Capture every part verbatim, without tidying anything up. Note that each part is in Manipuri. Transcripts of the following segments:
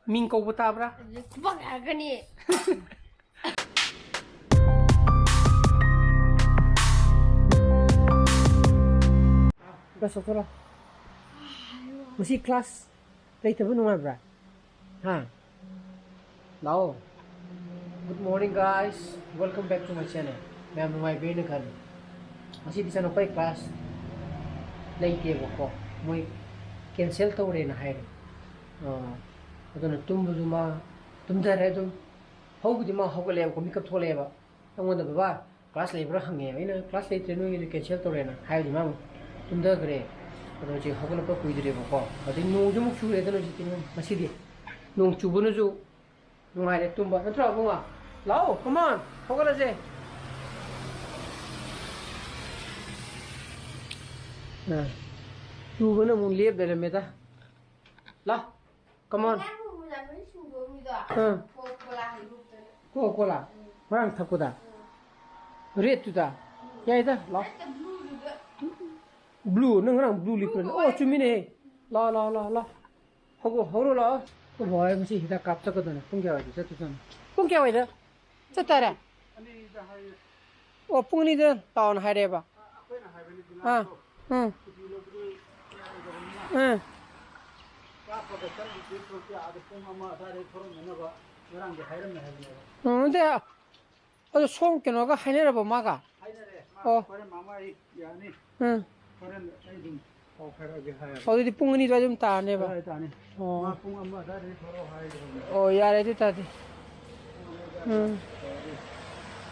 ꯃꯤꯡ ꯀꯧꯕ ꯇꯥꯕ꯭ꯔꯥ? ꯑꯗꯨꯗꯤ ꯈꯨꯕꯥꯛ ꯍꯥꯏꯔꯛꯀꯅꯤ꯫ ꯕꯁ ꯆꯠꯊꯣꯔꯣ꯫ ꯉꯁꯤ ꯀ꯭ꯂꯥꯁ ꯂꯩꯇꯕ ꯅꯨꯡꯉꯥꯏꯕ꯭ꯔꯥ? ꯍꯥ? ꯂꯥꯛꯑꯣ꯫ Good morning, guys. Welcome back to my channel. ꯃꯌꯥꯝ ꯅꯨꯡꯉꯥꯏꯕꯤꯔꯦꯅ ꯈꯜꯂꯤ꯫ ꯉꯁꯤꯗꯤ ꯏꯆꯥꯅꯨꯄꯥꯒꯤ ꯀ꯭ꯂꯥꯁ ꯂꯩꯇꯦꯕꯀꯣ, ꯃꯣꯏ ꯀꯦꯟꯁꯦꯜ ꯇꯧꯔꯦꯅ ꯍꯥꯏꯔꯦ꯫ ꯑꯥ, ꯑꯗꯨꯅ ꯇꯨꯝꯕꯁꯨ ꯃꯥ ꯇꯨꯝꯊꯔꯦ ꯑꯗꯨꯝ꯫ ꯍꯧꯕꯨꯗꯤ ꯃꯥ ꯍꯧꯒꯠꯂꯦꯕꯀꯣ, ꯃꯤꯀꯞ ꯊꯣꯛꯂꯛꯑꯦꯕ꯫ ꯑꯩꯉꯣꯟꯗ, "ꯕꯕꯥ, ꯀ꯭ꯂꯥꯁ ꯂꯩꯕ꯭ꯔꯥ?" ꯍꯪꯉꯦ꯫ ꯑꯩꯅ, "ꯀ꯭ꯂꯥꯁ ꯂꯩꯇ꯭ꯔꯦ, ꯅꯣꯏꯒꯤꯗꯤ ꯀꯦꯟꯁꯦꯜ ꯇꯧꯔꯦꯅ" ꯍꯥꯏꯕꯗꯤ ꯃꯥ ꯑꯃꯨꯛ ꯇꯨꯝꯊꯈ꯭ꯔꯦ꯫ ꯑꯗꯣ ꯍꯧꯖꯤꯛ ꯍꯧꯒꯠꯂꯛꯄ ꯀꯨꯏꯗ꯭ꯔꯦꯕꯀꯣ꯫ ꯑꯗꯩ ꯅꯣꯡꯁꯨ ꯑꯃꯨꯛ ꯆꯨꯔꯦꯗꯅ ꯍꯧꯖꯤꯛꯇꯤ ꯉꯁꯤꯗꯤ꯫ ꯅꯣꯡ ꯆꯨꯕꯅꯁꯨ ꯅꯨꯡꯉꯥꯏꯔꯦ ꯇꯨꯝꯕ, ꯅꯠꯇ꯭ꯔꯣ ꯑꯕꯨꯡꯉꯣ? ꯂꯥꯛꯑꯣ, come on, ꯍꯧꯒꯠꯂꯁꯦ꯫ ꯑ, ꯆꯨꯕꯅ ꯑꯃꯨꯛ ꯂꯦꯞ ꯂꯩꯔꯝꯃꯦꯗ꯫ ꯂꯥ, come on꯫ ꯑ꯫ Coca-Cola꯫ ꯉꯔꯥꯡ ꯊꯛꯄꯗ? Redꯇꯨꯗ? ꯌꯥꯏꯗ, ꯂꯥꯛꯑꯣ꯫ Blue, ꯅꯪ ꯉꯔꯥꯡ blue ꯂꯤꯠꯄ꯭ꯔꯅꯦ? ꯑꯣ, ꯆꯨꯝꯃꯤꯅꯦꯍꯦ꯫ ꯂꯥ, ꯂꯥ, ꯂꯥ, ꯂꯥ꯫ ꯍꯧꯒꯠ-, ꯍꯧꯔꯣ ꯂꯥꯛꯑꯣ꯫ ꯑꯩꯈꯣꯏ ꯕꯕꯥ ꯍꯣꯏ ꯉꯁꯤ ꯍꯤꯗꯥꯛ ꯀꯥꯞ ꯆꯠꯀꯗꯣꯏꯅꯦ꯫ ꯄꯨꯡ ꯀꯌꯥꯋꯥꯏꯗ ꯆꯠꯇꯣꯏꯖꯥꯠꯅꯣ? ꯄꯨꯡ ꯀꯌꯥꯋꯥꯏꯗ ꯆꯠꯇꯥꯔꯦ? ꯑꯣ, ꯄꯨꯡ ꯑꯅꯤꯗ ꯂꯥꯛꯑꯣꯅ ꯍꯥꯏꯔꯛꯑꯦꯕ? ꯑꯥ, ꯎꯝ꯫ ꯎꯝ꯫ ꯎꯝ, ꯅꯠꯇꯦ꯫ ꯑꯗꯣ ꯁꯣꯝ ꯀꯩꯅꯣꯒ ꯍꯥꯏꯅꯔꯕꯣ ꯃꯥꯒ? ꯍꯥꯏꯅꯔꯦ꯫ ꯃꯥ ꯑꯣ꯫ ꯍꯣꯔꯦꯟ ꯃꯥꯃ ꯑꯩ ꯌꯥꯅꯤ꯫ ꯎꯝ꯫ ꯍꯣꯔꯦꯟ ꯑꯩ ꯑꯗꯨꯝ ꯄꯥꯎ ꯍꯥꯏꯔꯛꯑꯒꯦ ꯍꯥꯏꯌꯦꯕ꯫ ꯑꯣ, ꯑꯗꯨꯗꯤ ꯄꯨꯡ ꯑꯅꯤ ꯑꯗꯨꯋꯥꯏ ꯑꯗꯨꯝ ꯇꯥꯔꯅꯦꯕ? ꯑꯗꯨꯋꯥꯏ ꯇꯥꯅꯤ꯫ ꯑꯣ꯫ ꯃꯥ ꯄꯨꯡ ꯑꯃ ꯑꯗꯨꯋꯥꯏꯗꯗꯤ ꯊꯣꯛꯂꯛꯑꯣ ꯍꯥꯏꯈ꯭ꯔꯕꯅꯦ꯫ ꯑꯣ, ꯌꯥꯔꯦ ꯑꯗꯨ ꯇꯥꯔꯗꯤ꯫ ꯄꯨꯡ ꯑꯃ ꯑꯗꯨꯋꯥꯏꯗ ꯎꯝ꯫ ꯇꯧꯔꯗꯤ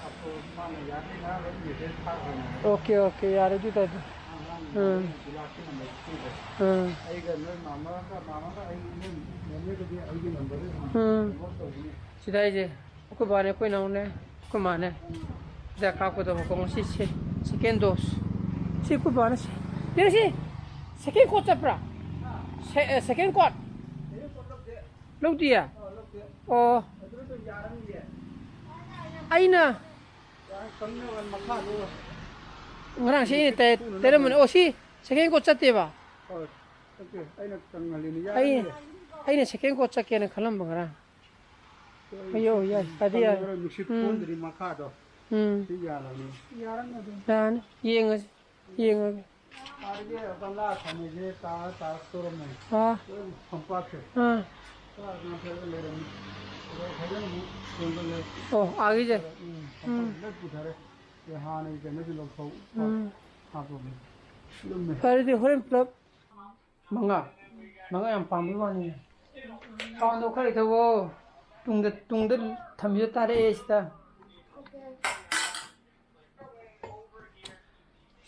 ꯑꯗꯣ ꯃꯥꯅ ꯌꯥꯅꯤ ꯉꯔꯥꯡ ꯑꯩ message ꯊꯥꯈ꯭ꯔꯕꯅꯦ꯫ ꯑꯣꯀꯦ, ꯑꯣꯀꯦ, ꯌꯥꯔꯦ ꯑꯗꯨ ꯇꯥꯔꯗꯤ꯫ ꯉꯔꯥꯡ ꯎꯝ꯫ ꯒꯨꯂꯥꯞꯀꯤ number ꯄꯤꯈ꯭ꯔꯦ꯫ ꯎꯝ꯫ ꯑꯩꯒ ꯅꯣꯏ ꯃꯥꯃꯒ, ꯃꯥꯃꯒ ꯑꯩ ꯅꯣꯏ ꯅꯦꯅꯦꯒꯗꯤ ꯑꯩꯒꯤ number ꯎꯝ꯫ Note ꯇꯧꯒꯅꯤ꯫ ꯁꯤꯗ ꯑꯩꯁꯦ ꯑꯩꯈꯣꯏ ꯕꯥꯅꯦ, ꯑꯩꯈꯣꯏ ꯏꯅꯥꯎꯅꯦ, ꯑꯩꯈꯣꯏ ꯃꯥꯅꯦ꯫ ꯍꯤꯗꯥꯛ ꯀꯥꯞꯀꯗꯕꯀꯣ ꯉꯁꯤ ꯁꯦ-, second dose꯫ ꯁꯤ ꯑꯩꯈꯣꯏ ꯕꯥꯅ ꯁꯦ-, ꯅꯪ ꯁꯤ second coat ꯆꯠꯄ꯭ꯔꯥ? ꯁꯦ-, ꯑꯦ, second coat? ꯂꯧꯗꯤꯌꯦ? ꯑꯣ꯫ ꯑꯩꯅ ꯉꯔꯥꯡ ꯁꯤ ꯑꯩꯅ ꯇꯩ-, ꯇꯩꯔꯝꯕꯅꯦ꯫ ꯑꯣ, ꯁꯤ second coat ꯆꯠꯇꯦꯕ? ꯑꯩ ꯑꯩꯅ second coat ꯆꯠꯀꯦꯅ ꯈꯜꯂꯝꯕ ꯉꯔꯥꯡ꯫ ꯑꯌꯣ, ꯌꯥꯏ, ꯐꯗꯤ ꯌꯥꯏ꯫ ꯈꯪꯉꯔꯣꯏ, ꯅꯨꯡꯁꯤꯠ ꯎꯝ꯫ ꯀꯣꯟꯗ꯭ꯔꯤ ꯃꯈꯥꯗꯣ꯫ ꯎꯝ꯫ ꯁꯤ ꯌꯥꯜꯂꯅꯤ꯫ ꯌꯥꯅꯤ, ꯌꯦꯡꯉꯁꯤ, ꯌꯦꯡꯉꯒꯦ꯫ ꯑꯥꯗꯒꯤ ꯒꯝꯂꯥ ꯊꯝꯃꯤꯁꯦ ꯇꯥꯔ ꯇꯥꯔ ꯇꯧꯔꯝꯃꯦ꯫ ꯑꯥ꯫ ꯂꯣꯏ ꯐꯝꯄꯥꯛꯁꯦ꯫ ꯑꯥ꯫ ꯇꯥꯔ ꯉꯥꯊꯔꯒ ꯂꯩꯔꯝꯃꯤ꯫ ꯑꯗꯣ ꯐꯖꯅ ꯑꯃꯨꯛ ꯁꯦꯝꯒꯠꯂꯦ꯫ ꯑꯣ, ꯑꯥꯒꯤꯁꯦ? ꯎꯝ, ꯐꯝꯄꯥꯛꯁꯦ ꯎꯝ꯫ ꯂꯣꯏ ꯄꯨꯊꯔꯦ꯫ ꯑꯦ, ꯍꯥꯟꯅꯒꯤ ꯀꯩꯅꯣꯁꯨ ꯂꯧꯊꯣꯛ-, ꯎꯝ꯫ ꯍꯥꯞꯄꯕꯅꯤ꯫ ꯂꯨꯝꯃꯦ꯫ ꯐꯔꯦꯗꯤ ꯍꯣꯔꯦꯟ ꯄꯨꯂꯞ ꯃꯉꯥ꯫ ꯃꯉꯥ ꯌꯥꯝ ꯄꯥꯝꯕꯩ ꯋꯥꯅꯤꯅꯦ꯫ ꯀꯥꯎꯟꯗꯣ ꯈꯔ ꯂꯩꯊꯧꯑꯣ꯫ ꯇꯨꯡꯗ, ꯇꯨꯡꯗ ꯊꯝꯕꯤꯗ ꯇꯥꯔꯛꯑꯦ ꯁꯤꯗ꯫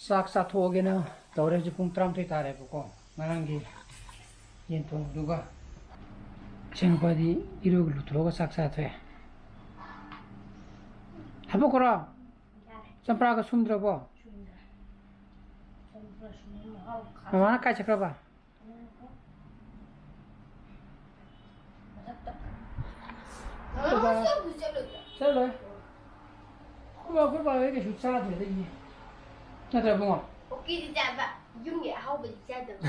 ꯆꯥꯛ ꯆꯥꯊꯣꯛꯑꯒꯦꯅ ꯇꯧꯔꯦ꯫ ꯍꯧꯖꯤꯛ ꯄꯨꯡ ꯇꯔꯥꯃꯥꯊꯣꯏ ꯇꯥꯔꯦꯕꯀꯣ꯫ ꯉꯔꯥꯡꯒꯤ ꯌꯦꯟ ꯊꯣꯡꯕꯗꯨꯒ꯫ ꯏꯆꯥꯅꯨꯄꯥꯗꯤ ꯏꯔꯨꯒ ꯂꯨꯊꯣꯛꯑꯒ ꯆꯥꯛ ꯆꯥꯊꯣꯛꯑꯦ꯫ ꯍꯥꯄꯛꯈ꯭ꯔꯣ? ꯆꯝꯄ꯭ꯔꯥꯒ ꯁꯨꯝꯗ꯭ꯔꯕꯣ? ꯁꯨꯝꯗ꯭ꯔꯦ꯫ ꯆꯝꯄ꯭ꯔꯥ ꯁꯨꯝꯕ ꯃꯍꯥꯎ ꯈꯪ-, ꯃꯃꯥꯅ ꯀꯥꯏ ꯆꯠꯈ꯭ꯔꯕ? ꯃꯊꯛꯇ꯫ ꯆꯠꯂꯣꯏ꯫ ꯑꯩꯈꯣꯏ ꯕꯥ, ꯑꯩꯈꯣꯏ ꯕꯥ ꯍꯣꯏ ꯀꯩꯁꯨ ꯆꯥꯗ꯭ꯔꯦꯗ ꯌꯦꯟ꯫ ꯅꯠꯇ꯭ꯔ ꯏꯕꯨꯡꯉꯣ? ꯑꯣꯀꯤꯗꯤ ꯆꯥꯕ, ꯌꯨꯝꯒꯤ ꯑꯍꯥꯎꯕꯗꯤ ꯆꯥꯗꯕ꯫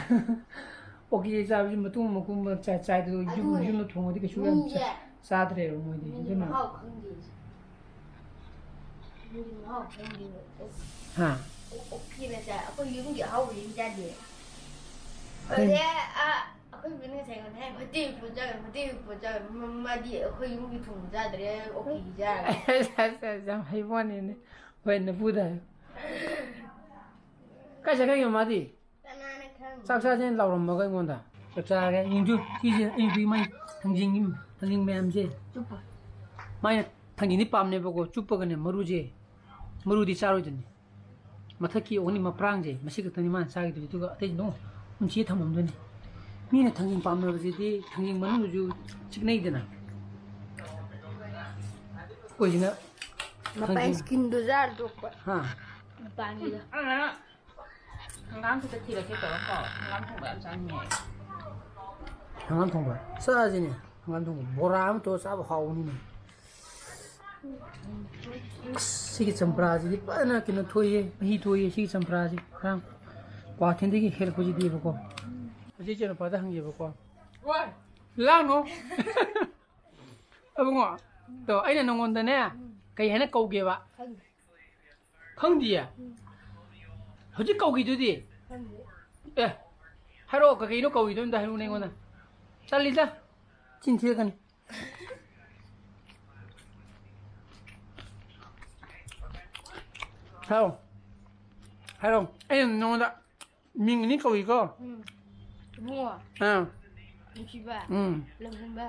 ꯑꯣꯀꯤ ꯆꯥꯕꯁꯤ ꯃꯇꯨꯝ ꯃꯀꯨꯝ ꯆꯥꯏ, ꯆꯥꯏꯗꯣ ꯌꯨꯝ, ꯑꯗꯨꯅꯦ꯫ ꯌꯨꯝꯗ ꯊꯣꯡꯉꯗꯤ ꯀꯩꯁꯨ ꯌꯥꯝ ꯆꯥ-, ꯃꯤꯁꯦ ꯆꯥꯗ꯭ꯔꯦꯕ ꯃꯣꯏꯗꯤ꯫ ꯃꯤꯗꯤ ꯑꯗꯨꯅ ꯃꯍꯥꯎ ꯈꯪꯗꯦ꯫ ꯃꯤꯗꯤ ꯃꯍꯥꯎ ꯈꯪꯗꯦꯕ꯫ ꯍꯥ? ꯑꯣ-, ꯑꯣꯀꯤꯅ ꯆꯥꯏ꯫ ꯑꯩꯈꯣꯏ ꯌꯨꯝꯒꯤ ꯑꯍꯥꯎꯕꯗꯤ ꯆꯥꯗꯦ꯫ ꯀꯩ? ꯑꯗꯩ, ꯑ, ꯑꯩꯈꯣꯏ ꯕꯦꯅꯦꯁ ꯑꯩꯉꯣꯟꯗ ꯍꯥꯏ, "ꯍꯣꯇꯦꯜꯒꯤ ꯄꯣꯠ ꯆꯥꯒꯅꯨ, ꯍꯣꯇꯦꯜꯒꯤ ꯄꯣꯠ ꯆꯥꯒꯅꯨ꯫ ꯃ-, ꯃꯥꯗꯤ ꯑꯩꯈꯣꯏ ꯌꯨꯝꯒꯤ ꯊꯣꯡꯕ ꯆꯥꯗ꯭ꯔꯦ, ꯑꯣꯀꯤꯒꯤ ꯆꯥꯔꯦ꯫" ꯑꯁ, ꯑꯁ, ꯑꯁ, ꯌꯥꯝ ꯍꯩꯕ ꯋꯥꯅꯤꯅꯦ꯫ ꯍꯣꯏ, ꯅꯄꯨꯗ ꯍꯥꯏꯌꯨ꯫ ꯀꯥꯏ ꯆꯠꯈ꯭ꯔꯒꯦ ꯃꯥꯗꯤ? ꯀꯅꯥꯅ ꯈꯪ? ꯆꯥꯛ ꯆꯥꯁꯦꯅ ꯂꯥꯎꯔꯝꯃꯒ ꯑꯩꯉꯣꯟꯗ꯫ ꯆꯥꯛ ꯆꯥꯔꯒꯦ꯫ ꯌꯦꯡꯁꯨ ꯁꯤꯁꯦ ꯑꯩ ꯍꯧꯖꯤꯛ ꯃꯥꯏ ꯊꯥꯡꯖꯤꯡꯒꯤ, ꯊꯥꯡꯖꯤꯡ ꯃꯌꯥꯝꯁꯦ꯫ ꯆꯨꯞꯄ꯫ ꯃꯥꯏꯅ ꯊꯥꯡꯖꯤꯡꯗꯤ ꯄꯥꯝꯅꯦꯕꯀꯣ, ꯆꯨꯞꯄꯒꯅꯦ ꯃꯔꯨꯁꯦ, ꯃꯔꯨꯗꯤ ꯆꯥꯔꯣꯏꯗꯣꯏꯅꯤ꯫ ꯃꯊꯛꯀꯤ ꯑꯣꯡꯂꯤ ꯃꯄ꯭ꯔꯥꯡꯁꯦ, ꯃꯁꯤ ꯈꯛꯇꯅꯤ ꯃꯥꯅ ꯆꯥꯈꯤꯗꯣꯏꯁꯦ꯫ ꯑꯗꯨꯒ ꯑꯇꯩꯁꯤꯅ ꯑꯃꯨꯛ ꯎꯟꯁꯤꯗ ꯊꯝꯃꯝꯗꯣꯏꯅꯤ꯫ ꯃꯤꯅ ꯊꯥꯡꯖꯤꯡ ꯄꯥꯝꯅꯕꯁꯤꯗꯤ ꯊꯥꯡꯖꯤꯡ ꯃꯅꯨꯡꯗꯁꯨ ꯆꯤꯛꯅꯩꯗꯅ꯫ ꯑꯩꯈꯣꯏꯁꯤꯅ ꯃꯄꯥꯟ ꯊꯥꯡꯖꯤꯡ skinꯗꯨ ꯆꯥꯔ ꯇꯣꯛꯄ꯫ ꯍꯥ? ꯃꯄꯥꯟꯒꯤꯗꯣ꯫ ꯍꯪꯒꯥꯝ ꯈꯤꯇ ꯊꯤꯔꯛꯀꯦ ꯇꯧꯔꯒ ꯀꯥꯎ-, ꯍꯪꯒꯥꯝ ꯊꯣꯡꯕ ꯌꯥꯝ ꯆꯥꯅꯤꯡꯉꯦ꯫ ꯍꯪꯒꯥꯝ ꯊꯣꯡꯕ? ꯆꯥꯁꯤꯅꯦ꯫ ꯍꯪꯒꯥꯝ ꯊꯣꯡꯕ꯫ ꯕꯣꯔꯥ ꯑꯃ ꯇꯧꯔ ꯆꯥꯕ ꯍꯥꯎꯕꯅꯤꯅꯦ꯫ ꯑꯁ, ꯁꯤꯒꯤ ꯆꯝꯄ꯭ꯔꯥꯁꯤꯗꯤ ꯐꯖꯅ ꯀꯩꯅꯣ ꯊꯣꯛꯏꯍꯦ, ꯃꯍꯤ ꯊꯣꯛꯏꯍꯦ ꯁꯤꯒꯤ ꯆꯝꯄ꯭ꯔꯥꯁꯤ꯫ ꯉꯔꯥꯡ ꯀ꯭ꯋꯥꯊꯦꯟꯗꯒꯤ ꯍꯦꯛꯂꯛꯄꯁꯤꯗꯤꯕꯀꯣ꯫ ꯍꯧꯖꯤꯛ ꯏꯆꯥꯅꯨꯄꯥꯗ ꯍꯪꯒꯦꯕꯀꯣ꯫ ꯍꯣꯏ꯫ ꯂꯥꯡꯅꯣ꯫ ꯑꯕꯨꯡꯉꯣ, ꯇꯣ, ꯑꯩꯅ ꯅꯉꯣꯟꯗꯅꯦ, ꯀꯩ ꯍꯥꯏꯅ ꯀꯧꯒꯦꯕ? ꯈꯪꯗꯦ꯫ ꯈꯪꯗꯤꯌꯦ? ꯎꯝ꯫ ꯍꯧꯖꯤꯛ ꯀꯧꯈꯤꯗꯨꯗꯤ? ꯈꯪꯗꯦ꯫ ꯑꯦ, ꯍꯥꯏꯔꯛꯑꯣ, ꯀꯩ ꯀꯩꯅꯣ ꯀꯧꯔꯤꯗꯣ ꯑꯝꯇ ꯍꯥꯏꯔꯛꯎꯅꯦ ꯑꯩꯉꯣꯟꯗ꯫ ꯆꯠꯂꯤꯗ꯫ ꯆꯤꯟ ꯊꯤꯔꯛꯀꯅꯤ꯫ ꯍꯥꯏꯔꯛꯑꯣ꯫ ꯍꯥꯏꯔꯛꯑꯣ꯫ ꯑꯩꯅ ꯅꯉꯣꯟꯗ ꯃꯤꯡ ꯑꯅꯤ ꯀꯧꯏꯀꯣ꯫ ꯎꯝ꯫ ꯏꯕꯨꯡꯉꯣ꯫ ꯑꯥ꯫ ꯅꯨꯡꯁꯤꯕ꯫ ꯎꯝ꯫ ꯂꯝꯍꯦꯟꯕ꯫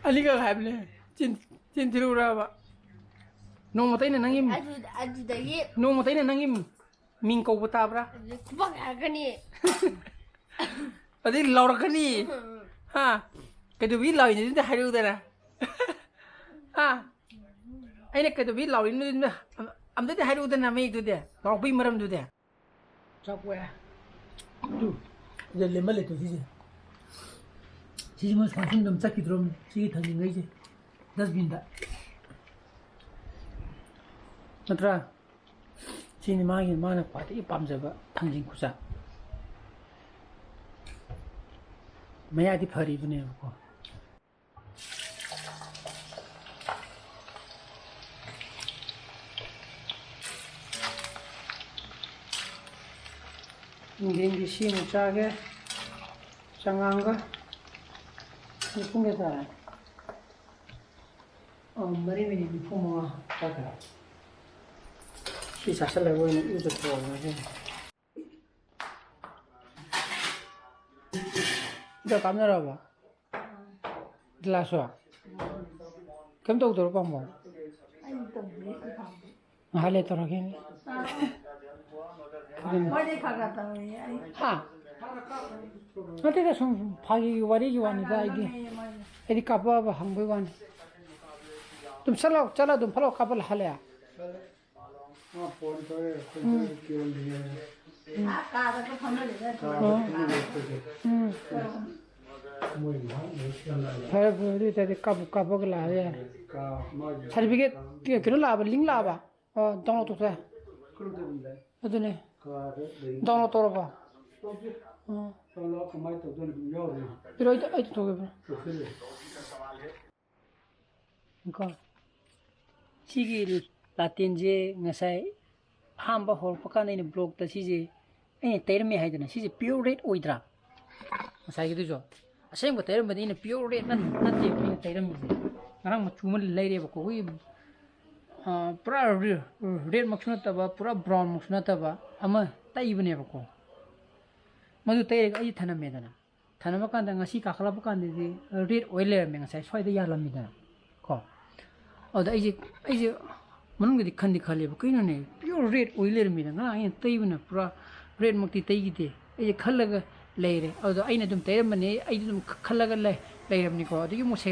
ꯑꯅꯤꯈꯛ ꯍꯥꯏꯕꯅꯦ꯫ ꯆꯤꯟ, ꯆꯤꯟ ꯊꯤꯔꯨꯔꯕ? ꯅꯣꯡꯃꯇ ꯑꯩꯅ ꯅꯪꯒꯤ ꯑꯗꯨ-, ꯑꯗꯨꯗꯒꯤ ꯅꯣꯡꯃꯇ ꯑꯩꯅ ꯅꯪꯒꯤ ꯃꯤꯡ ꯀꯧꯕ ꯇꯥꯕ꯭ꯔꯥ? ꯑꯗꯨꯗꯤ ꯈꯨꯄꯥꯛ ꯍꯥꯏꯔꯛꯀꯅꯤ꯫ ꯑꯗꯩ ꯂꯥꯎꯔꯛꯀꯅꯤ꯫ ꯎꯝ꯫ ꯍꯥ? ꯀꯩꯗꯧꯕꯒꯤ ꯂꯥꯎꯔꯤꯅꯣ ꯑꯗꯨꯗꯤ ꯍꯥꯏꯔꯛꯎꯗꯅ꯫ ꯍꯥ? ꯑꯩꯅ ꯀꯩꯗꯧꯕꯒꯤ ꯂꯥꯎꯔꯤꯅꯣ ꯑꯗꯨꯗꯤ ꯑꯝ-, ꯑꯝꯇꯗꯤ ꯍꯥꯏꯔꯛꯎꯗꯅ ꯃꯌꯦꯛꯇꯨꯗꯤ꯫ ꯂꯥꯎꯔꯛꯄꯒꯤ ꯃꯔꯝꯗꯨꯗꯤ꯫ ꯆꯥꯛ ꯄꯣꯛꯑꯦ꯫ ꯇꯨ, ꯁꯤꯗ ꯂꯦꯝꯍꯜꯂꯦ ꯇꯨ ꯁꯤꯁꯦ꯫ ꯁꯤꯁꯤꯃ ꯁꯨꯃꯥꯏꯅ ꯁꯨꯝ ꯑꯗꯨꯝ ꯆꯠꯈꯤꯗ꯭ꯔꯣꯝꯅꯤ꯫ ꯁꯤꯒꯤ ꯊꯥꯡꯖꯤꯡꯈꯩꯁꯦ꯫ Dustbin-ꯗ꯫ ꯅꯠꯇ꯭ꯔꯥ? ꯁꯤꯅꯤ ꯃꯥꯒꯤ, ꯃꯥꯅ ꯈ꯭ꯋꯥꯏꯗꯒꯤ ꯄꯥꯝꯖꯕ ꯊꯥꯡꯖꯤꯡ ꯈꯨꯆꯥ꯫ ꯃꯌꯥꯗꯤ ꯐꯔꯤꯕꯅꯦꯕꯀꯣ꯫ ꯅꯨꯡꯊꯤꯟꯒꯤ ꯁꯤꯃꯨꯛ ꯆꯥꯒꯦ꯫ ꯆꯉꯥꯡꯒ꯫ ꯄꯨꯡ ꯀꯌꯥ ꯇꯥꯔꯦ? ꯑ, ꯃꯔꯤ ꯃꯤꯅꯤꯠ ꯅꯤꯐꯨ ꯃꯉꯥ ꯆꯠꯈ꯭ꯔꯦ꯫ ꯁꯤ ꯆꯥꯁꯤꯜꯂꯒ ꯑꯣꯏꯅ ꯏꯔꯨꯖꯊꯣꯛꯑꯒꯦ ꯉꯁꯤꯗꯤ꯫ ꯍꯤꯗꯥꯛ ꯀꯥꯞꯅꯔꯕꯣ? ꯒ꯭ꯂꯥꯁꯁꯨ? ꯀꯩꯝ ꯇꯧꯗꯕ꯭ꯔꯣ, ꯄꯥꯝꯕꯣꯝ? ꯑꯩ ꯇꯧꯗꯦ, ꯑꯩ ꯄꯥꯝꯗꯦ꯫ ꯉꯥꯏꯍꯥꯛ ꯂꯩ ꯇꯧꯔꯒꯦ꯫ ꯑꯥ꯫ ꯑꯗꯨꯅꯤ꯫ ꯃꯣꯏꯗꯤ ꯈꯔ ꯈꯔ ꯇꯧꯔꯤꯌꯦ, ꯑꯩ ꯍꯥ? ꯅꯠꯇꯦꯗ, ꯁꯨꯝ ꯐꯥꯒꯤ ꯋꯥꯔꯤꯒꯤ ꯋꯥꯅꯤꯗ, ꯑꯩꯗꯤ꯫ ꯂꯧꯅꯩꯌꯦ ꯃꯣꯏꯗꯤ꯫ ꯑꯩꯗꯤ ꯀꯥꯞꯄꯛꯑꯕ ꯍꯪꯕꯩ ꯋꯥꯅꯤ꯫ ꯑꯗꯨꯝ ꯆꯠꯂꯣ, ꯆꯠꯂꯣ, ꯑꯗꯨꯝ ꯐꯠ ꯂꯥꯎ ꯀꯥꯞꯄ ꯍꯜꯂꯛꯑꯦ꯫ ꯃꯥ ꯐꯣꯟ ꯇꯧꯔꯦ, ꯑꯩꯈꯣꯏ ꯎꯝ꯫ ꯀꯤꯌꯣꯟꯗꯨꯅꯦ꯫ ꯎꯝ꯫ ꯑꯥ, ꯀꯥꯗꯒ ꯐꯝꯍꯜꯂꯦꯗ꯫ ꯀꯥꯗ ꯎꯝ꯫ ꯐꯝꯍꯜꯂꯦ ꯑꯩꯈꯣꯏꯁꯦ꯫ ꯎꯝ꯫ ꯃꯣꯏ ꯉꯥꯏꯍꯥꯛ ꯂꯩꯔ ꯆꯪꯉꯛꯑꯒ꯫ ꯐꯔꯦ, ꯐꯔꯦ, ꯑꯗꯨ ꯑꯣꯏꯇꯥꯔꯗꯤ ꯀꯥꯞꯄꯨ ꯀꯥꯞꯄꯒ ꯂꯥꯛꯑ ꯌꯥꯔꯦ꯫ ꯀꯥ-, ꯃꯥꯒꯤ certificate ꯀꯩꯅꯣ ꯂꯥꯛꯑꯕ, link ꯂꯥꯛꯑꯕ? ꯑꯣ, download ꯇꯧꯊꯣꯛꯑꯦ꯫ ꯀꯔꯝ ꯇꯧꯕꯅꯣ? ꯑꯗꯨꯅꯦ꯫ ꯀꯥꯗ ꯂꯩ-, download ꯇꯧꯔꯕꯣ? ꯇꯧꯗ꯭ꯔꯤ꯫ ꯑꯥ꯫ ꯇꯧꯔꯣ, ꯀꯃꯥꯏꯅ ꯇꯧꯗꯣꯏꯅꯣ? ꯑꯗꯨꯝ ꯌꯥꯎꯔꯤ꯫ ꯄꯤꯔꯣ, ꯑꯩ ꯑꯩ ꯇꯧꯊꯣꯛꯀꯦ, ꯄꯤꯔꯣ꯫ ꯂꯧꯁꯤꯜꯂꯦ꯫ ꯀꯣ, ꯁꯤꯒꯤ ꯂꯥꯇꯦꯟꯁꯦ ꯉꯁꯥꯏ ꯑꯍꯥꯟꯕ ꯍꯧꯔꯛꯄ ꯀꯥꯟꯗ ꯑꯩꯅ ꯕ꯭ꯂꯣꯛꯇ ꯁꯤꯁꯦ ꯑꯩꯅ ꯇꯩꯔꯝꯃꯦ ꯍꯥꯏꯗꯅ, ꯁꯤꯁꯦ ꯄꯤꯌꯣꯔ ꯔꯦꯠ ꯑꯣꯏꯗ꯭ꯔꯥ? ꯉꯁꯥꯏꯒꯤꯗꯨꯁꯨ ꯑꯁꯦꯡꯕ ꯇꯩꯔꯝꯕꯗꯤ ꯑꯩꯅ ꯄꯤꯌꯣꯔ ꯔꯦꯠ ꯅꯠꯇꯦ ꯑꯩꯅ ꯇꯩꯔꯝꯃꯤꯁꯦ꯫ ꯉꯔꯥꯡ ꯃꯆꯨ ꯑꯃ ꯂꯩꯔꯦꯕꯀꯣ, ꯑꯩꯈꯣꯏꯒꯤ, ꯑ, ꯄꯨꯔꯥ ꯔꯦ-, ꯔꯦꯠꯃꯛꯁꯨ ꯅꯠꯇꯕ, ꯄꯨꯔꯥ ꯕ꯭ꯔꯥꯎꯟꯃꯛꯁꯨ ꯅꯠꯇꯕ ꯑꯃ ꯇꯩꯕꯅꯦꯕꯀꯣ꯫ ꯃꯗꯨ ꯇꯩꯔꯒ ꯑꯩ ꯊꯅꯝꯃꯦꯗꯅ, ꯊꯅꯝꯕ ꯀꯥꯟꯗ ꯉꯁꯤ ꯀꯥꯈꯠꯂꯛꯄ ꯀꯥꯟꯗꯗꯤ ꯔꯦꯠ ꯑꯣꯏ ꯂꯩꯔꯝꯃꯦ, ꯉꯁꯥꯏ ꯁ꯭ꯋꯥꯏꯗ ꯌꯥꯜꯂꯝꯃꯤꯗꯅ ꯀꯣ꯫ ꯑꯗꯨꯗ ꯑꯩꯁꯦ, ꯑꯩꯁꯦ ꯃꯅꯨꯡꯗꯗꯤ ꯈꯟꯗꯤ ꯈꯜꯂꯦꯕ, "ꯀꯩꯅꯣꯅꯦ, ꯄꯤꯌꯣꯔ ꯔꯦꯠ ꯑꯣꯏ ꯂꯩꯔꯝꯃꯤꯗ, ꯉꯔꯥꯡ ꯑꯩꯅ ꯇꯩꯕꯅ ꯄꯨꯔꯥ ꯔꯦꯠꯃꯛꯇꯤ ꯇꯩꯈꯤꯗꯦ", ꯑꯩꯁꯦ ꯈꯜꯂꯒ ꯂꯩꯔꯦ꯫ ꯑꯗꯨꯗ ꯑꯩꯅ ꯑꯗꯨꯝ ꯇꯩꯔꯝꯕꯅꯦ, ꯑꯩꯗꯤ ꯑꯗꯨꯝ ꯈ-, ꯈꯜꯂꯒ ꯂꯩ-, ꯂꯩꯔꯕꯅꯤꯀꯣ꯫ ꯑꯗꯨꯒꯤ ꯑꯃꯨꯛꯁꯦ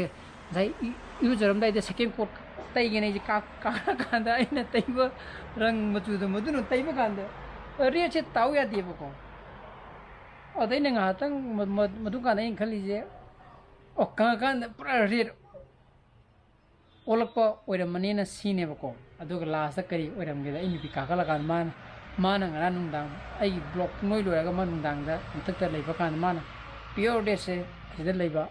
ꯉꯁꯥꯏ ꯏ-, ꯏꯔꯨꯖꯔꯝꯗꯥꯏꯗ ꯁꯦꯀꯦꯟ ꯀꯣꯠ ꯇꯩꯒꯦꯅ ꯑꯩꯁꯦ ꯀꯥ-, ꯀꯥꯈꯠꯂꯀꯥꯟꯗ ꯑꯩꯅ ꯇꯩꯕ ꯔꯪ ꯃꯆꯨꯗꯣ ꯃꯗꯨꯅ ꯇꯩꯕ ꯀꯥꯟꯗ ꯔꯦꯠꯁꯦ ꯇꯥꯎ ꯌꯥꯗꯦꯕꯀꯣ꯫ ꯑꯗ ꯑꯩꯅ ꯉꯥꯏꯍꯥꯛꯇꯪ ꯃ-, ꯃ-, ꯃꯗꯨꯀꯥꯟꯗ ꯑꯩꯅ ꯈꯜꯂꯤꯁꯦ, ꯑꯣ, ꯀꯪꯉꯀꯥꯟꯗ ꯄꯨꯔꯥ ꯔꯦꯠ ꯑꯣꯜꯂꯛꯄ ꯑꯣꯏꯔꯝꯃꯅꯤꯅ ꯁꯤꯅꯦꯕꯀꯣ꯫ ꯑꯗꯨꯒ ꯂꯥꯁꯇ ꯀꯔꯤ ꯑꯣꯏꯔꯝꯒꯦꯗ, ꯑꯩ ꯅꯨꯄꯤ ꯀꯥꯈꯠꯂꯀꯥꯟꯗ ꯃꯥꯅ, ꯃꯥꯅ ꯉꯔꯥꯡ ꯅꯨꯡꯗꯥꯡ ꯑꯩꯒꯤ ꯕ꯭ꯂꯣꯛ ꯅꯣꯏ ꯂꯣꯏꯔꯒ ꯃꯥ ꯅꯨꯡꯗꯥꯡꯗ ꯃꯊꯛꯇ ꯂꯩꯕ ꯀꯥꯟꯗ ꯃꯥꯅ ꯄꯤꯌꯣꯔ ꯔꯦꯠꯁꯦ ꯑꯁꯤꯗ ꯂꯩꯕ,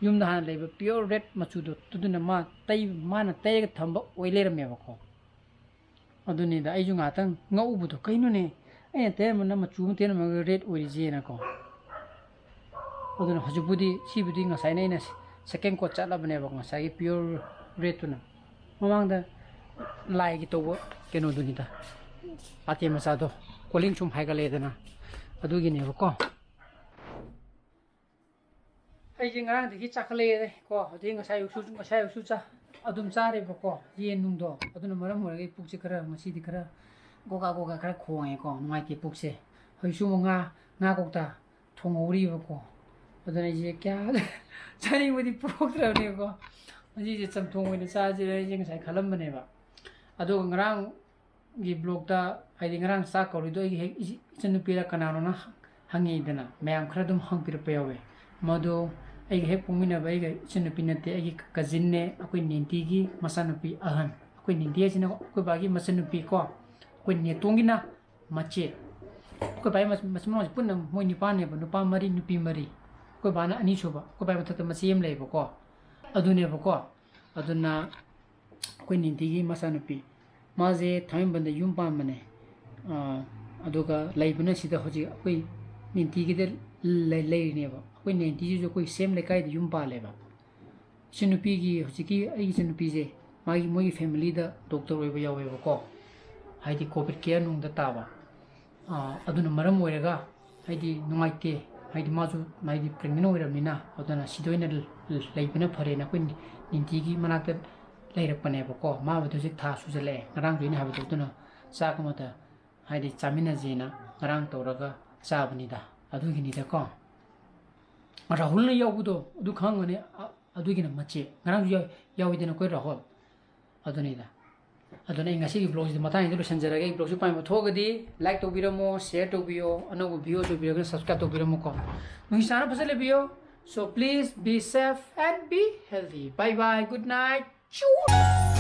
ꯌꯨꯝꯗ ꯍꯥꯟꯅ ꯂꯩꯕ ꯄꯤꯌꯣꯔ ꯔꯦꯠ ꯃꯆꯨꯗꯣ ꯑꯗꯨꯗꯨꯅ ꯃꯥ ꯇꯩ-, ꯃꯥꯅ ꯇꯩꯔꯒ ꯊꯝꯕ ꯑꯣꯏ ꯂꯩꯔꯝꯃꯦꯕꯀꯣ꯫ ꯑꯗꯨꯅꯤꯗ ꯑꯩꯁꯨ ꯉꯥꯏꯍꯥꯛꯇꯪ ꯉꯛꯎꯕꯗꯣ, "ꯀꯩꯅꯣꯅꯦ, ꯑꯩꯅ ꯇꯩꯔꯝꯕꯅ ꯃꯆꯨ ꯑꯃ ꯇꯩꯔꯝꯃꯒ ꯔꯦꯠ ꯑꯣꯏꯔꯤꯁꯦꯅꯀꯣ"꯫ ꯑꯗꯨꯅ ꯍꯧꯖꯤꯛꯄꯨꯗꯤ, ꯁꯤꯕꯨꯗꯤ ꯉꯁꯥꯏꯅ ꯑꯩꯅ ꯁꯦꯀꯦꯟ ꯀꯣꯠ ꯆꯠꯂꯕꯅꯦꯕ, ꯉꯁꯥꯏꯒꯤ ꯄꯤꯌꯣꯔ ꯔꯦꯠꯇꯨꯅ꯫ ꯃꯃꯥꯡꯗ ꯂꯥꯏꯒꯤ ꯇꯧꯕ ꯀꯩꯅꯣꯗꯨꯅꯤꯗ, ꯂꯥꯇꯦꯟ ꯃꯆꯥꯗꯣ, ꯀꯣꯂꯤꯡ ꯁꯨꯝ ꯍꯥꯏꯒꯠꯂꯛꯑꯦꯗꯅ, ꯑꯗꯨꯒꯤꯅꯦꯕꯀꯣ꯫ ꯑꯩꯁꯦ ꯉꯔꯥꯡꯗꯒꯤ ꯆꯥꯈꯠꯂꯛꯑꯦ ꯀꯣ꯫ ꯍꯧꯖꯤꯛ ꯉꯁꯥꯏ ꯑꯌꯨꯛꯁꯨ, ꯉꯁꯥꯏ ꯑꯌꯨꯛꯁꯨ ꯆꯥ-, ꯑꯗꯨꯝ ꯆꯥꯔꯦꯕꯀꯣ, ꯌꯦꯟ ꯅꯨꯡꯗꯣ꯫ ꯑꯗꯨꯅ ꯃꯔꯝ ꯑꯣꯏꯔꯒ ꯑꯩ ꯄꯨꯛꯁꯦ ꯈꯔ, ꯉꯁꯤꯗꯤ ꯈꯔ ꯒꯣꯒꯥ ꯒꯣꯒꯥ ꯈꯔ ꯈꯣꯡꯉꯦꯀꯣ, ꯅꯨꯡꯉꯥꯏꯇꯦ ꯄꯨꯛꯁꯦ꯫ ꯍꯧꯖꯤꯛꯁꯨ ꯑꯃꯨꯛ ꯉꯥ, ꯉꯥ ꯀꯧꯇꯥ ꯊꯣꯡꯍꯧꯔꯤꯕꯀꯣ꯫ ꯑꯗꯨꯅ ꯑꯩꯁꯦ ꯀꯌꯥ ꯆꯥꯅꯤꯡꯕꯗꯤ ꯄꯣꯛꯇ꯭ꯔꯕꯅꯦꯕꯀꯣ꯫ ꯉꯁꯤꯁꯦ ꯆꯝꯊꯣꯡ ꯑꯣꯏꯅ ꯆꯥꯁꯤꯔ ꯑꯩꯁꯦ ꯉꯁꯥꯏ ꯈꯜꯂꯝꯕꯅꯦꯕ꯫ ꯑꯗꯨꯒ ꯉꯔꯥꯡ ꯒꯤ ꯕ꯭ꯂꯣꯛꯇ, ꯍꯥꯏꯗꯤ ꯉꯔꯥꯡ ꯆꯥꯛ ꯀꯧꯔꯤꯗꯣ ꯑꯩꯒꯤ ꯍꯦꯛ ꯏꯆ-, ꯏꯆꯟꯅꯨꯄꯤꯔ ꯀꯅꯥꯅꯣꯅ ꯍꯪꯉꯛꯏꯗꯅ, ꯃꯌꯥꯝ ꯈꯔ ꯑꯗꯨꯝ ꯍꯪꯕꯤꯔꯛꯄ ꯌꯥꯎꯋꯦ꯫ ꯃꯗꯣ ꯑꯩꯒ ꯍꯦꯛ ꯄꯣꯛꯃꯤꯟꯅꯕ ꯑꯩꯒ ꯏꯆꯟꯅꯨꯄꯤ ꯅꯠꯇꯦ, ꯑꯩꯒꯤ ꯀꯖꯤꯟꯅꯦ, ꯑꯩꯈꯣꯏ ꯅꯦꯟꯇꯤꯒꯤ ꯃꯆꯥꯅꯨꯄꯤ ꯑꯍꯟ꯫ ꯑꯩꯈꯣꯏ ꯅꯦꯟꯇꯤ ꯍꯥꯏꯁꯤꯅ ꯑꯩꯈꯣꯏ ꯕꯥꯒꯤ ꯃꯆꯟꯅꯨꯄꯤ ꯀꯣ, ꯑꯩꯈꯣꯏ ꯅꯦꯇꯣꯟꯒꯤꯅ ꯃꯆꯦ꯫ ꯑꯩꯈꯣꯏ ꯕꯥꯏ ꯃꯆꯤꯟ ꯃꯅꯥꯎꯁꯦ ꯄꯨꯟꯅ ꯃꯣꯏ ꯅꯤꯄꯥꯟꯅꯦꯕ, ꯅꯨꯄꯥ ꯃꯔꯤ, ꯅꯨꯄꯤ ꯃꯔꯤ꯫ ꯑꯩꯈꯣꯏ ꯕꯥꯅ ꯑꯅꯤꯁꯨꯕ, ꯑꯩꯈꯣꯏ ꯕꯥꯏ ꯃꯊꯛꯇ ꯃꯆꯦ ꯑꯃ ꯂꯩꯌꯦꯕꯀꯣ꯫ ꯑꯗꯨꯅꯦꯕꯀꯣ꯫ ꯑꯗꯨꯅ ꯑꯩꯈꯣꯏ ꯅꯦꯟꯇꯤꯒꯤ ꯃꯆꯥꯅꯨꯄꯤ, ꯃꯥꯁꯦ ꯊꯥꯡꯃꯩꯕꯟꯗ ꯌꯨꯝ ꯄꯥꯟꯕꯅꯦ꯫ ꯑꯥ, ꯑꯗꯨꯒ ꯂꯩꯕꯅ ꯁꯤꯗ ꯍꯧꯖꯤꯛ ꯑꯩꯈꯣꯏ ꯅꯦꯟꯇꯤꯒꯤꯗ ꯂꯩ-, ꯂꯩꯔꯤꯅꯦꯕ꯫ ꯑꯩꯈꯣꯏ ꯅꯦꯟꯇꯤꯁꯤꯁꯨ ꯑꯩꯈꯣꯏ ꯁꯦꯝ ꯂꯩꯀꯥꯏꯗ ꯌꯨꯝ ꯄꯥꯜꯂꯦꯕ꯫ ꯏꯆꯟꯅꯨꯄꯤꯒꯤ, ꯍꯧꯖꯤꯛꯀꯤ ꯑꯩꯒꯤ ꯏꯆꯟꯅꯨꯄꯤꯁꯦ, ꯃꯥꯒꯤ, ꯃꯣꯏꯒꯤ ꯐꯦꯃꯤꯂꯤꯗ ꯗꯣꯛꯇꯔ ꯑꯣꯏꯕ ꯌꯥꯎꯋꯦꯕꯀꯣ, ꯍꯥꯏꯗꯤ ꯀꯣꯚꯤꯗ ꯀꯦꯌꯔ ꯅꯨꯡꯗ ꯇꯥꯕ꯫ ꯑꯥ, ꯑꯗꯨꯅ ꯃꯔꯝ ꯑꯣꯏꯔꯒ ꯍꯥꯏꯗꯤ ꯅꯨꯡꯉꯥꯏꯇꯦ, ꯍꯥꯏꯗꯤ ꯃꯥꯁꯨ ꯍꯥꯏꯗꯤ ꯄ꯭ꯔꯦꯒꯅꯦꯟ ꯑꯣꯏꯔꯕꯅꯤꯅ, ꯑꯗꯨꯅ ꯁꯤꯗ ꯑꯣꯏꯅ ꯂꯩꯕꯅ ꯐꯔꯦꯅ ꯑꯩꯈꯣꯏ ꯅꯦꯟꯇꯤꯒꯤ ꯃꯅꯥꯛꯇ ꯂꯩꯔꯛꯄꯅꯦꯕꯀꯣ꯫ ꯃꯥꯕꯨꯗꯤ ꯍꯧꯖꯤꯛ ꯊꯥ ꯁꯨꯖꯜꯂꯛꯑꯦ꯫ ꯉꯔꯥꯡꯁꯨ ꯑꯩꯅ ꯍꯥꯏꯕꯗꯣ, ꯑꯗꯨꯅ ꯆꯥꯛ ꯑꯃꯗ ꯍꯥꯏꯗꯤ ꯆꯥꯃꯤꯟꯅꯁꯦꯅ ꯉꯔꯥꯡ ꯇꯧꯔꯒ ꯆꯥꯕꯅꯤꯗ꯫ ꯑꯗꯨꯒꯤꯅꯤꯗꯀꯣ꯫ ꯔꯥꯍꯨꯜꯅ ꯌꯥꯎꯕꯗꯣ ꯑꯗꯨ ꯈꯪꯉꯝꯒꯅꯤ꯫ ꯑ-, ꯑꯗꯨꯒꯤꯅ ꯃꯆꯦ꯫ ꯉꯔꯥꯡꯁꯨ ꯌꯥꯎ-, ꯌꯥꯎꯋꯤꯗꯅ ꯑꯩꯈꯣꯏ ꯔꯥꯍꯨꯜ꯫ ꯑꯗꯨꯅꯤꯗ꯫ ꯑꯗꯨꯅ ꯑꯩ ꯉꯁꯤꯒꯤ ꯕ꯭ꯂꯣꯒꯁꯤꯗ ꯃꯇꯥꯡꯁꯤꯗ ꯂꯣꯏꯁꯤꯟꯖꯔꯒꯦ꯫ ꯑꯩ ꯕ꯭ꯂꯣꯒꯁꯤ ꯄꯥꯝꯕ ꯊꯣꯛꯑꯒꯗꯤ ꯂꯥꯏꯛ ꯇꯧꯕꯤꯔꯝꯃꯣ, ꯁꯤꯌꯔ ꯇꯧꯕꯤꯌꯣ, ꯑꯅꯧꯕ ꯚꯤꯌꯨ ꯇꯧꯕꯤꯔꯒꯅ ꯁꯕꯁꯀ꯭ꯔꯥꯏꯕ ꯇꯧꯕꯤꯔꯝꯃꯨꯀꯣ꯫ ꯅꯨꯡꯁꯤ ꯆꯥꯟꯅ ꯐꯖꯅ ꯂꯩꯕꯤꯌꯣ꯫ So please be safe and be healthy. Bye bye. Good night. ꯆꯨ!